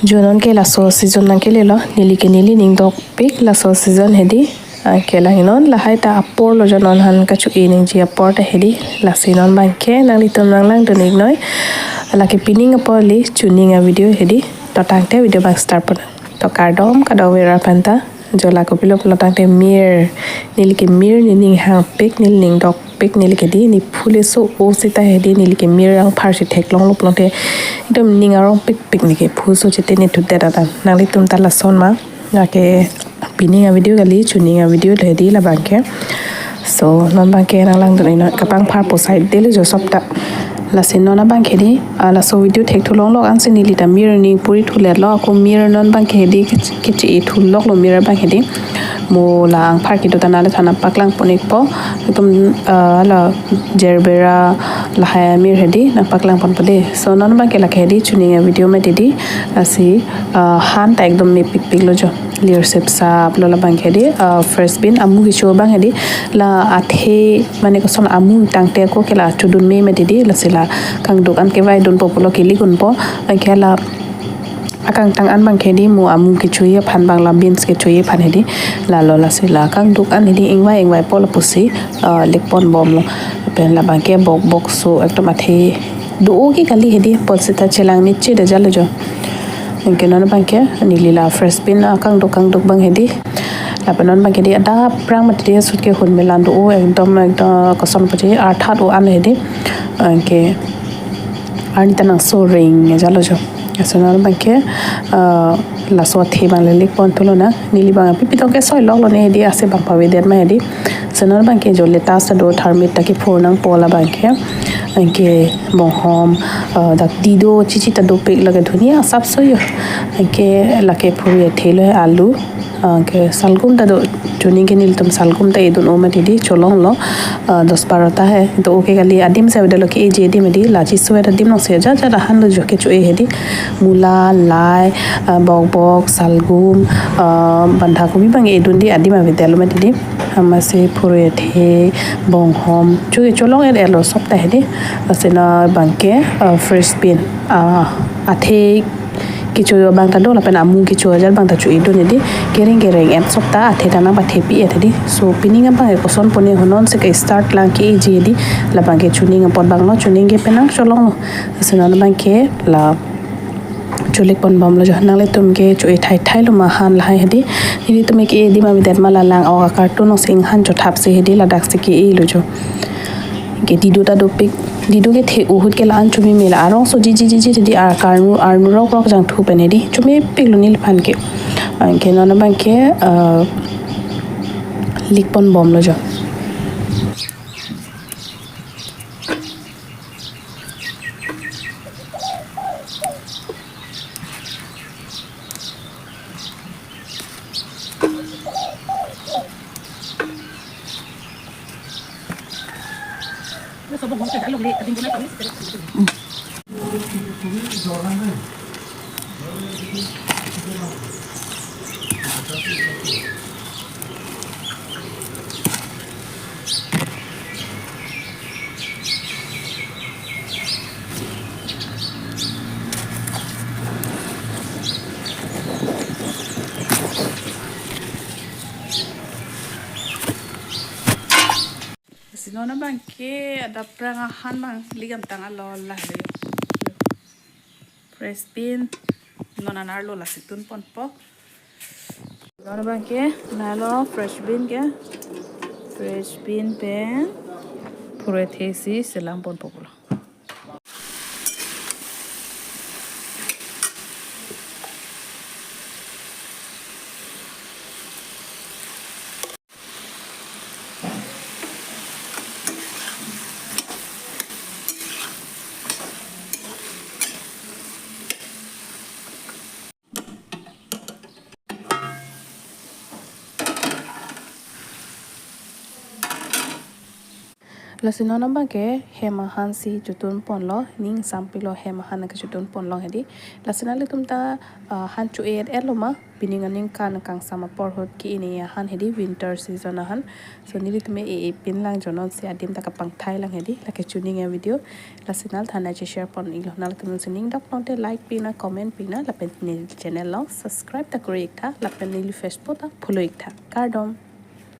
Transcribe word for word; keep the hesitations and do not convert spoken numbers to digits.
Jo non ke laso season nangkelelo, neli ke neli ning dokpik laso season hedi. Anke lang non lahai ta apor lo jo non han kachu-e ningje apor ta hedi. Lasi non abangke nanglitum nanglangdun-iknoi. Lake pining apor le chuning a-video hedi. To tangte video abang start pon. To kardom kadokave aphan ta. Jo la kopilo pulo tangte mir. Neli ke mir ne ning hangpik, neli ning dokpik, neli ke di, ne phule so-o seta hedi, neli ke mir angphar si theklonglo pulote ekdom ning arongpikpik, ne ke phu so chete ne thudet atan. Nanglitum ta lason ma. Lake pining a-video kali, chuning a-video le hedi labangke. So non abangke nanglangdun-iknoi, kapangphar po side dele jo sop ta. Lasi non abangke di, ah, laso video thekthulonglok ansi neli ta mir ning puri thuletlo, ako mir non abangke di kech-, keche-e thuloklo mir abangke di. Mo la angphar kedo ta nangliphan nangpaklang pon-ikpo. Ekdom, ah, la jerbera lahai amir hedi nangpaklang ponpo de. So non abangke lake hedi chuning a-video mati di. Lasi, ah, han ta ekdom mepikpiklo jo. Lir sipsap lo labangke di, ah, fresh bean amu kecho abang hedi. La athe mane koson amu tangte ako ke la chodun me mati di, lasi la kangduk an kevaidunpo pulo kili kunpo. Anke la akangtang an abangke di mo amu kecho aphan abang la beans kecho aphan hedi. Lalo lasi la kangduk an hedi ingvai ingvaipo lapusi, ah, likponbomlo. Pen labangke bokbok so ekdom athe do-o ke kali hedi, pon seta chelang ne che da jalo jo. Anke non abangke neli la fresh bean, ah, kangduk kangduk abang hedi. Lapen non abangke di adap prang mati di sut ke hun melan do-o ekdom ekdom koson paji arthat o an hedi. Anke arni ta nangso ring jalo jo. Lasi non abangke, ah, laso athe abang le likpon thulo na. Neli abang pipi tong ke soiloklo ne hedi ase abang pavedet ma hedi. Lasi non abangke jo lettuce ta do tharmit ta kephur nangpo labangke. Anke bonghom, ah, dak dido chichi ta dopik lake dhuni asap so jo. Anke lake phuri athe lo alu. Anke salgum ta do, chuning ke nelitum salgum ta edun-o mati di cholonglo, ah, dos baro ta he. To okay kali adim si avedet lo ke-eji adim hedi, lachi suet adim nong si ajat ajat ahan lo jo kecho-e hedi. Mula, lai, ah, bokbok, salgum, ah, bandhakobi abang edun di adim avedet lo mati di. Amatsi phuri athe, bonghom, cho ke cholong-et-etlo sop ta hedi. Lasi non abangke, ah, fresh bean, ah, athe kecho abang ta do lapen amu kecho ajat abang ta cho-edun hedi. Kereng kereng-et sop ta athe ta nangpathepi-et hedi. So pining abang ke koson pone ho non si ke-start lang ke-eji hedi. Labangke chuning apot abang lo, chuning ke penang cholonglo. Lasi non abangke la cholikponbomlo jo. Nanglitum ke cho-e thaithai lo ma han lahai hedi. Nelitum ke edim avedet ma la lang ok a-carton nong si inghan chothap si hedi, ladak si ke-elo jo. Ke dido ta dopik, dido kethe ahut ke la-an chomeme la arong so jiji jiji hedi, arkarnu arnu rokrok jangthu pen hedi chomepiklo neliphan ke. Anke non abangke, ah, likponbomlo jo. Lasi non abangke adap prang ahan abang ligam tang alo lahai. Fresh bean, non an arlo lasi tunponpo. Non abangke, lahelo fresh bean ke. Fresh bean pen phuri athe si selangponpo pulo. Lasi non abang ke hem ahan si chotun ponlo, ning sampilo hem ahan ke chotun ponlo hedi. Lasi nanglitum ta, ah, han cho-et-et lo ma, pining aningkan kangsam apor ahut ke-en ahan hedi, winter season ahan. So nelitum e-e pin lang jo, non si adim ta kapangthai lang hedi, lake chuning a-video. Lasi nangthan nangche-share pon iklo, nanglitum si ning dok tangte like pina, comment pina, lapen neli channel along subscribe ta kori iktha, lapen neli Facebook ta follow iktha. Kardom.